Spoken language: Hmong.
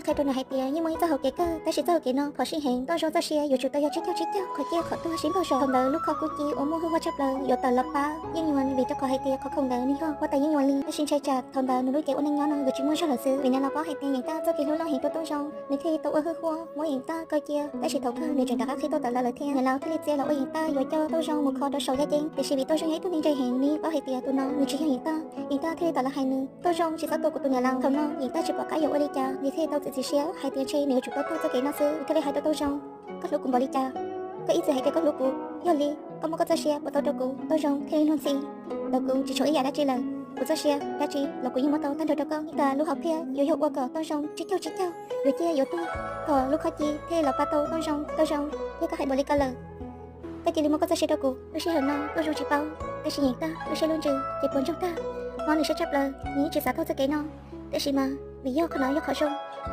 Thiaj qhia rau nws hais tias yeej muaj ib txoj hau kev kawg, tab sis txoj hau kev no phom sij heev, Tooj Zoo txoj sia yuav tsum tau yog tsib caug tsib caug, qhov ciaj qhov tuag sib nkaug zos. Thaum ntawd lub khob kub ci uas muaj hwj huam tshaj plaws yuav tawm los pab Yeej Nyuas, vim rau qhov hais tias qhov khoom ntawd nws yog huab tais Yeej Nyuas li. Tab sis ntshai tsam thaum ntawd nws lub cev ua neej nyob no yuav tsis muaj zog lawm xwb, vim nws los paub hais tias Yeej Tab txoj kev hlub loj heev rau Tooj Zoo, nws thiaj li tau ua hwj huam muab Yeej Tab kaw cia. Tab sis thaum kawg nws tseem rov qab qhib tuaj tawm lawm thiab. Niam laus thiaj li txia los ua Yeej Tab yuav coj Tooj Zoo mus kho rau saum yaj ceeb, tiam sis vim Tooj Zoo yog ib tug neeg ntse heev, nws paub hais tias tus no nws tsis yog Yeej Tab. Yeej Tab thiaj li tawm los hais nws, Tooj Zoo tsis txhob tua kuv tus niam laus. Thaum no Yeej Tab tsis pom qab yuav ua li cas, nws thiaj li tau txiav txim siab hais tias ntshe nws yuav tsum tau tuag txoj kev no xwb. Nws thiaj li hais rau Tooj Zoo, koj hlub kuv npaum li cas? Koj ib txwm hais tias koj hlub kuv, yog li koj muab koj txoj sia puas tau rau kuv? Tooj Zoo thiaj li luag ntxhi, ntawm kuv tsis tshuav ib yam dab tsi lawm. Kuv txoj sia dab tsi los kuv yeej muab tau tag nrho rau koj. Ib tas lub hauv phiaj yuav yog ua kom Tooj Zoo tsib caug tsib caug, yuav ciaj yuav tuag, kom lub khob ci thiaj li los pab tau Tooj Zoo. Tooj Zoo, yog koj hais npaum li ko lawm, koj cia li muab koj txoj sia rau kuv. Lub sij hawm no Tooj Zoo tsis paub, tab sis Yeej Tab lub siab lub ntsws ces puas ntsoog tag, mob nws siab tshaj plaws, nws yeej tsis xav tuag txoj kev no. Tab sis mas vim yog qhov no yog qhov zoo,